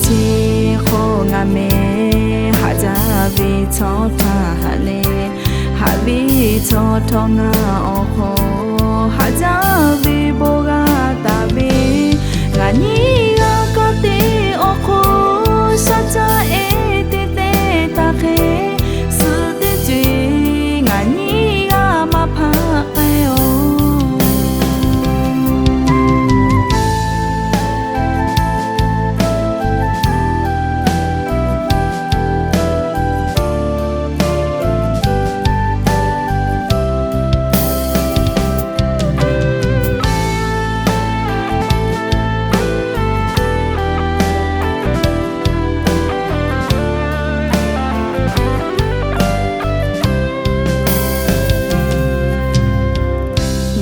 Chi hk'oˆ ngaˬ meh haꞈ jaˇ ve chaw htaˇ haꞈ leh, haꞈ ve chaw htawˇ ngaˬ awˬ hk'aw haꞈ jaˇ ve bon g'a taˍ ve, ngaˬ nyi g'a kaˇ te awˬ hk'oˆ shaˉ caˆ ehˉ te te taˇ hk'e, suhˍ teˇ co-e ngaˬ nyi g'a maˇ hpaˆ k'ai-oˬ.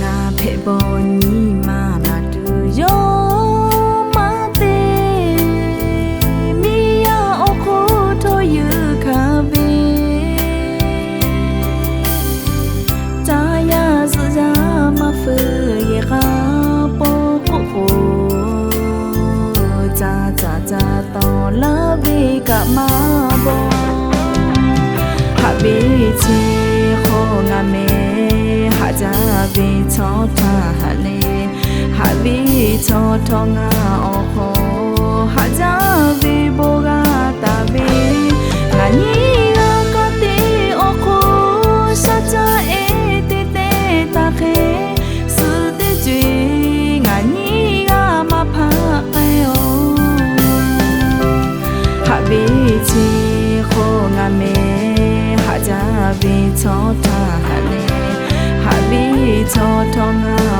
Ngaˬ hpehꞈ bawˬ nyi ma naˬ tuˬ yawˇ maˇ te, miˇ yaˇ awˬ hk'oˆ htawˇ yeˬ hkanˍ ve, caˇ yaˇ zuhꞈ yaˇ maˇ feuˍ yehˬ k'a paw k'oˆ k'o, caˇ caˇ caˇ tawˍ laˇ ve kaꞈ maˇ bawˬ. Haꞈ ve chi hk'oˆ ngaˬ meh haꞈ jaˇ ve chaw htaˇ haꞈ leh, haꞈ ve chaw htawˇ ngaˬ awˬ hk'aw haꞈ jaˇ ve bon g'a taˍ ve, ngaˬ nyi g'a kaˇ te awˬ hk'oˆ shaˉ caˆ ehˉ te te taˇ hk'e, suhˍ teˇ co-e ngaˬ nyi g'a maˇ hpaˆ k'ai-oˬ. Haꞈ ve chi hk'oˆ ngaˬ meh haꞈ jaˇ ve chaw htaˇ haꞈ leh, haꞈ ve chaw htawˇ ngaˬ